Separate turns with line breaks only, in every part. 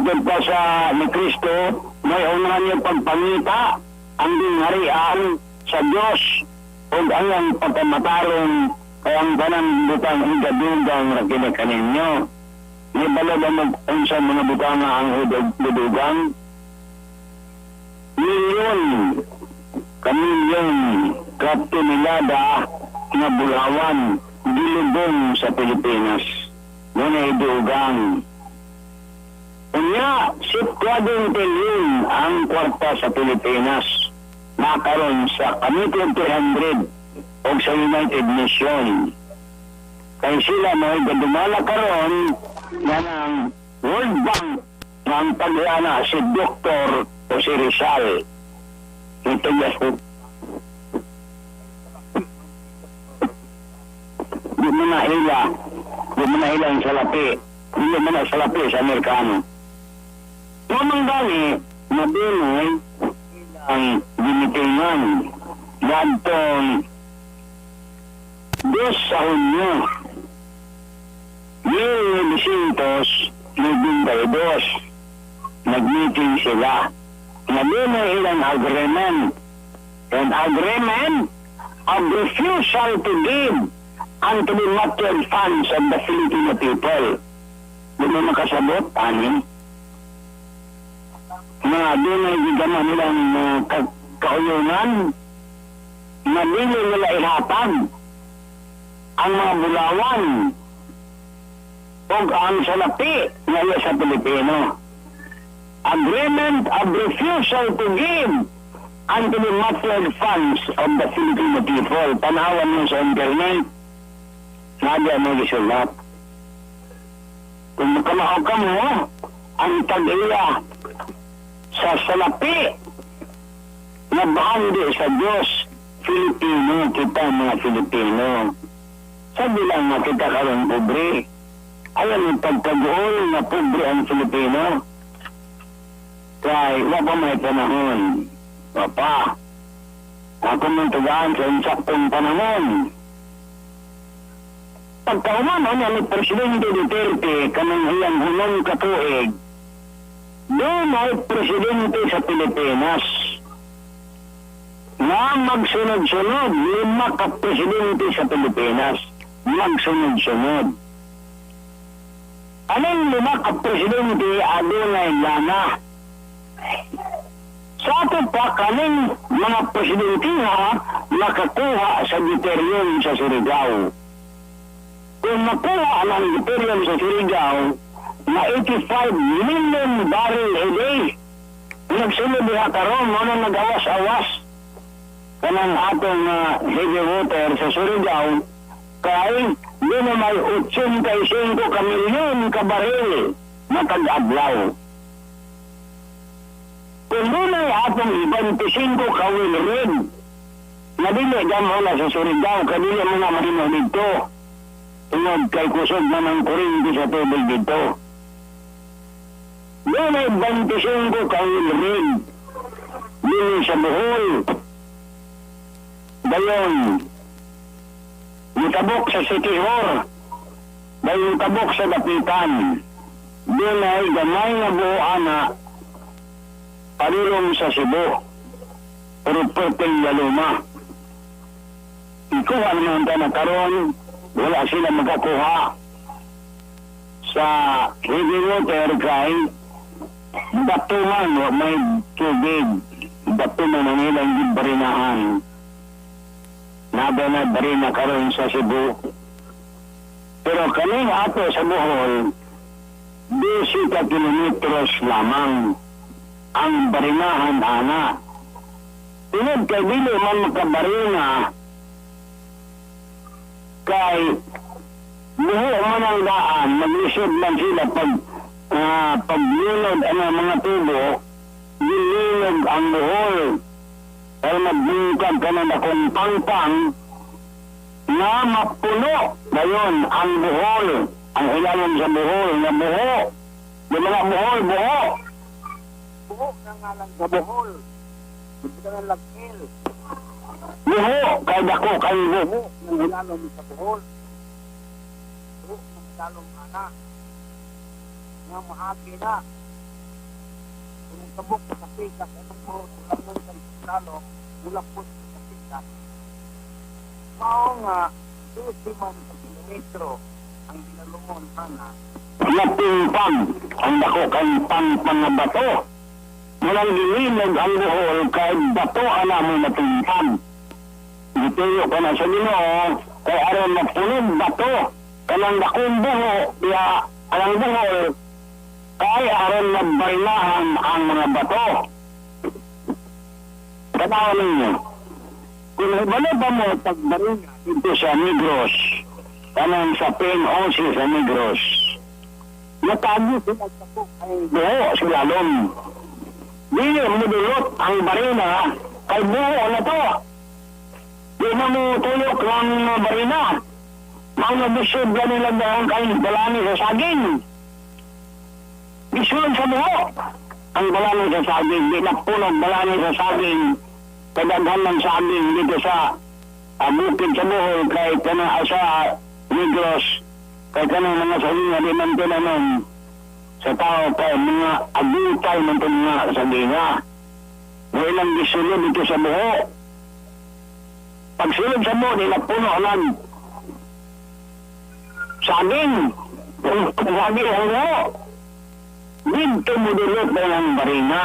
Matod pa sa ni Kristo, may unahan niyo pagpangita ang gingharian sa Diyos ug ang iyang pagkamatarong, kay ang tanang butang igadugang ra kini kaninyo. Nibalo ba mo unsa mga butang ang dudugang? Milyon, kamilyon, katonelada nga bulawan gilubong sa Pilipinas. Muna idugang. Unya, 7 trilyon ang kwarta sa Pilipinas nakaron sa Committee of 300 o sa United Nations. Kay sila mo gadumala karon nga ng World Bank nga ang tag-iya si Dr. o si Rizal. Ito yes, di mo na hila, di mo na hila ang salapi, di mo na salapi sa Amerikano. Mamang gani, mabinoy ang ginitingan gadtong 2 sa Hunyo 1992, nag-meeting sila. Nabinoy ilang agreement. An agreement of refusal to give and to be material funds of the Filipino people. Di mo makasabot, ani? Nga doon ay gigama nilang kauyunan na dili nila ihatag ang mga bulawan o ang salapi nga iya sa Pilipino. Agreement of refusal to give and to be material funds of the Filipino people. Tanawan mo sa internet. Nadia mo gisulat. Kung makamao ka mo, ang tag-iya sa salapi na bahandi sa Diyos, Filipino, kita mga Filipino. Sabi lang nga kita karon pobre. Ayan yung pagkaguol na pobre ang Filipino. Kay, wa pa may panahon. Wa pa. Ako mong tugaan sa insaktong panahon. Pagkahuman niya ni Presidente Duterte kanang iyang hulong katuig, doon ay presidente sa Pilipinas na magsunod-sunod, lima ka presidente sa Pilipinas, magsunod-sunod. Anong lima ka presidente adunay lana? Sa ato pa, kaning mga presidente ha, nakakuha sa deuterium sa Surigao. Kung makuha ang deuterium sa Surigao, na 85 million barrel a day, nagsunod diha karon, mo na nag-awas-awas kanang atong heavy water sa Surigao, kay di na may 85 ka milyon ka baril na tag-adlaw. Kung doon ay atong 25 ka well rig, na dili gamo na sa Surigao, kadili mo na mahimo dito. Tungod kay kusog man ang kuryente sa tubig dito. Doon ay 25 ka oil rig, dili sa Bohol. Dayon, nitabok sa Siquijor, dayon tabok sa Dapitan. Doon ay gamay nga buo ana, palilong sa Cebu, pero perting Yaluma. Ikuha naman ta na karon, wala sila makakuha sa heavy water kay bato man, wa may tubig. Bato man ang ilang gibarinahan. Naba na barina karon sa Cebu. Pero kaning ato sa Bohol, 12 ka kilometros lamang ang barinahan ana. Tungod kay dili man makabarina kay buho man ang daan, maglisod man sila pag paglunod ang mga tubo, gilunod ang Bohol. Ay magbungkag ka na akong pangpang na mapuno dayon ang Bohol, ang ilalom sa Bohol nga buho. Di mga Bohol, buho.
Buho na nga lang sa Bohol. Hindi ka na lagkil.
Buho, kay dako kay buho.
Buho ng ilalom sa Bohol. Buho ng ilalom ana. Nga mahagi na. Kung tabok sa pikas, anong buhok, ulangon sa sundalo, mulapos sa pikas. Mao nga, 12 man sa kilometro ang dinalungon ana.
Napingpag ang dako kang pangpang nga bato. Walang gilinog ang Bohol kay bato ana mo napingpag. Gituyo ka na sa Ginoo kay aron mapunog bato kanang dakong buho diya anang Bohol kay aron magbarinahan ang mga bato. Katawa ninyo. Kung hibalo ba mo pagbarina dito sa Negros, kanang sa PNOC sa Negros, natagi sila sa ay buho sila doon. Dili mo ang barina kay buho na to. Di na mo tuyok ng barina. Mga bisod na nila doon kay balani sa saging. Bisod sa buho. Ang balani sa saging, di na punog balani sa saging. Kadaghan ng saging dito sa bukid sa Bohol kay kana sa Negros kay kanang mga saging nga di man tinanom sa tao kay mga agutay man ito mga saginga. May ilang gisulod dito sa buho. Pagsulod sa buho, di na puno ng saging. Saging ang buho. Dito mo dulot na ng barina.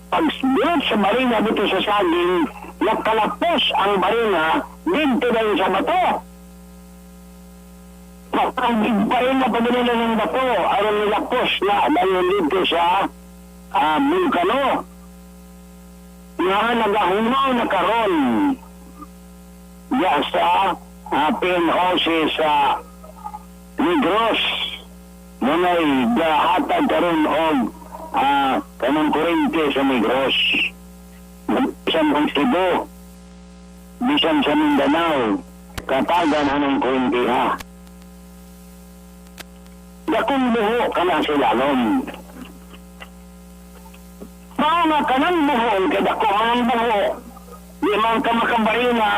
Pag dulot sa barina dito sa saging, nakalapos ang barina dito na sa bato. Ang barina pa nila ng bato, aron nilapos na dahil dito sa bulkano. Nga nagahunaw na karon ya sa PNOC sa Negros. Muna'y gahatag karon og kanang kurente sa Negros. Bisan kung Cebu, bisan sa Mindanao, katagan anong kurente ha. Dakong buho ka na sila nun. Mao nga kanang buho, kay dako ang buho, di man ka makabarina,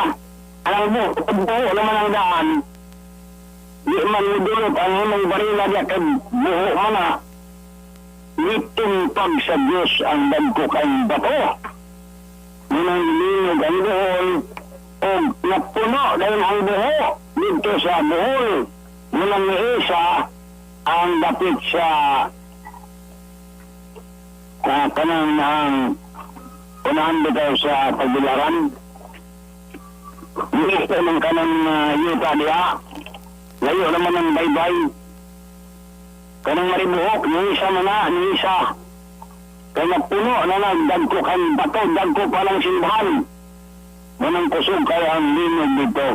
ang buho, buho naman ang daan, di man mudulot ang imong barina diya kay buho man na, gitumpag sa Diyos ang dagko kay bato. Munang linog ang buhol, o napuno dahil ang buho dito sa Bohol. Munang niisa ang dapit sa kanang ang unahan bitaw sa pagbilaran. Niisa man kanang yuta diha. Layo naman ang baybay. Kanang maribuhok, niisa man na, niisa. Kaya napuno na nagdagko kang bato, dagko pa lang simbahan. Manang kusog kaya ang linog dito.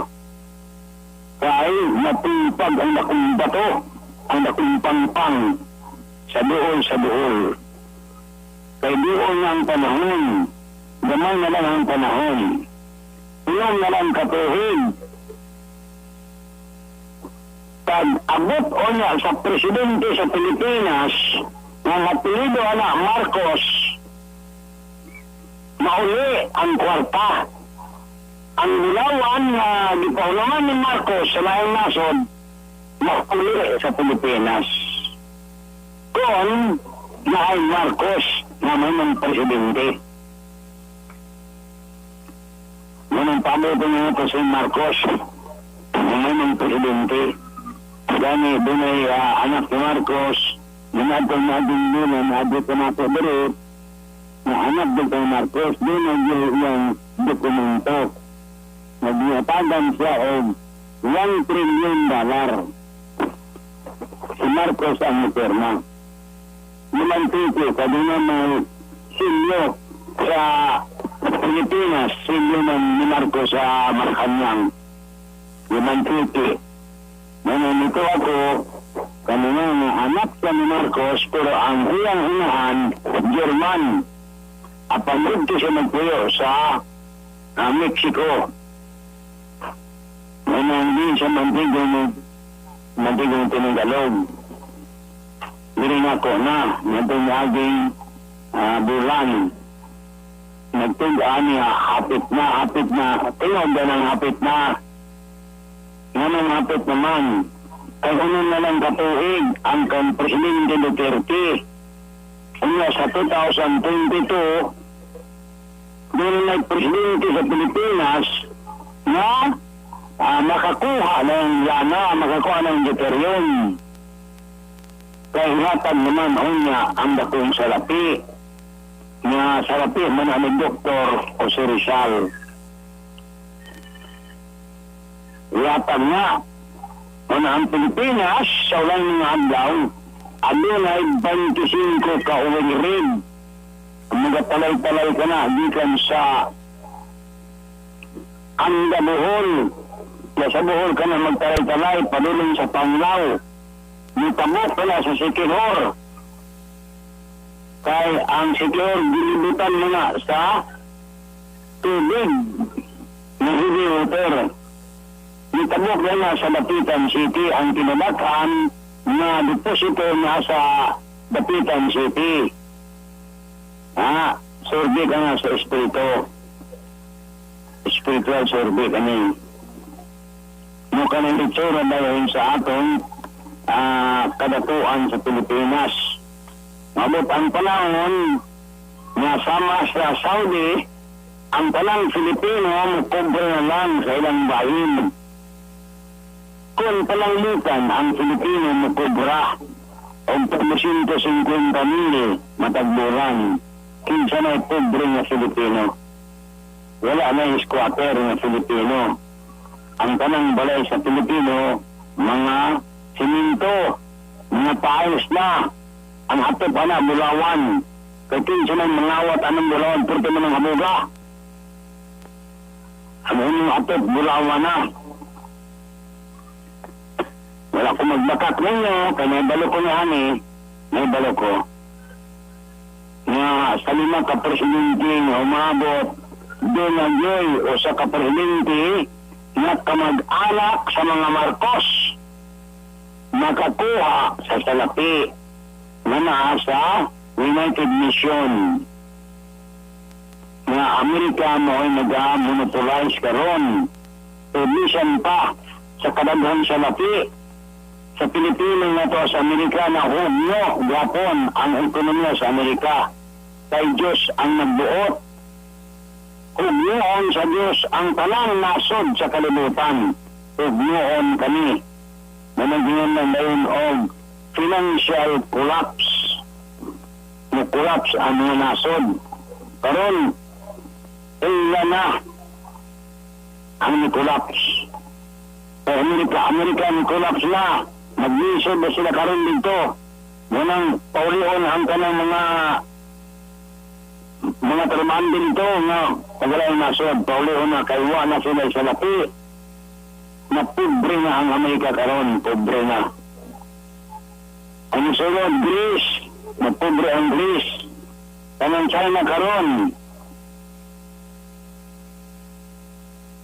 Kaya napupag ang dakong bato, ang dakong pangpang sa buol sa buol. Kay doon nga ang panahon, gamay na lang ang panahon. Iyon na lang katuhig. Pag abot o niya sa presidente sa Pilipinas, nga apelyido ana Marcos, mauli ang kwarta. Ang bulawan nga gipahulaman ni Marcos sa laing nasod, mauli sa Pilipinas. Kung naay Marcos nga may presidente. Ngunang pabuto niya ito si Marcos, nga may presidente. Gani, dunay anak ni Marcos, Ginadto natin doon, na ko na po diri, na anak din kay Marcos, doon ang iyang dokumento. Nagnyatagan siya og $1 trillion. Si Marcos ang nagpirma. Limang tiki, kadi nga may silyo sa Pilipinas, silyo ng ni Marcos sa Malacanang. Limang tiki. Ngayon nito ako, kami nga nga anak sa ni Marcos, pero ang iyang inahan, German. Apan dito siya nagpuyo sa Mexico. Ngayon hindi siya mantigong tinigalog. Dili na ko na, ngatong aging bulan. Nagtug-an niya, hapit na, hapit na. Tingog na ng hapit na. Nganong hapit naman. Kay ano na lang katuig ang kang Presidente Duterte. Unya sa 2022, doon may presidente sa Pilipinas na makakuha ng lana, makakuha ng deuterium. Kaya ihatag naman unya ang dakong salapi nga salapi man ni Dr. Jose Rizal. Ihatag nga una ang Pilipinas sa ulang mga adlaw adunay 25 ka uwing rig. Magatalay-talay ka na gikan sa Anda, Bohol. Ya, sa Bohol ka na magtalay-talay padulong sa Panglao. Nitabok ka na sa Siquijor. Kay ang Siquijor gilibutan mo na sa tubig na heavy water. Nitabok na na sa Dapitan City, ang kinadakan na deposito na sa Dapitan City. Survey ka nga sa espiritu. Spiritual survey kami. Mukha ng itsura dahil sa atong kadatuan sa Pilipinas. Mabot ang panahon nga sama sa Saudi, ang tanang Filipino mukobre na lang sa ilang bahin. Kung palanglitan ang Filipino mukobra og 350 mil matagburan, kinsa na pobre nga Filipino? Wala na squatter nga Filipino. Ang tanang balay sa Pilipino, mga siminto, mga tiles na, ang atop ana bulawan. Kay kinsa man mangawat anong bulawan, purto man ang habuga. Ang inyong atop, bulawan na. Wala ko magbakak ninyo, kay may balo ko niya ani, may balo ko. Nga sa 5 ka presidente nga umabot, doon na joy o sa ka presidente nga kamag-anak sa mga Marcos makakuha sa salapi na naa sa United Nation nga Amerika mo ay nag-monopolize karon. O bisan pa sa kadaghan salapi sa Pilipino nga to sa Amerika na hugno gapon ang ekonomiya sa Amerika. Kay Diyos ang nagbuot. Hugnoon sa Diyos ang tanang nasod sa kalibutan. Hugnoon kami na naging na dayon og financial collapse. Mo-collapse ang mga nasod. Karon, ila na ang ni-collapse. Kay Amerika, Amerika ni-collapse na. Maglisod na sila karon dito. Munang paulion ang kanang mga truman dito nga pagalay nasod. Paulion na kay wa na sila sa lapi. Na pobre na ang Amerika karon, pobre na. Ang sunod, Greece, na pobre ang Greece. Kanang China karon,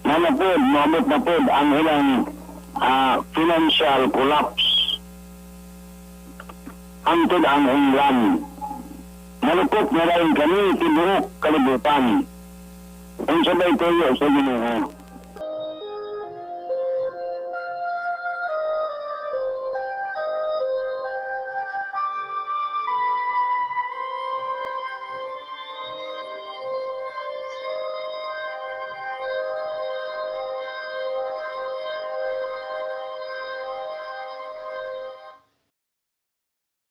na napod, maabot na pod ang ilang financial collapse. Hangtod ang England. Malukot na rin kami, tibuok kalibutan. Ang sabay tuyo sa Ginoo.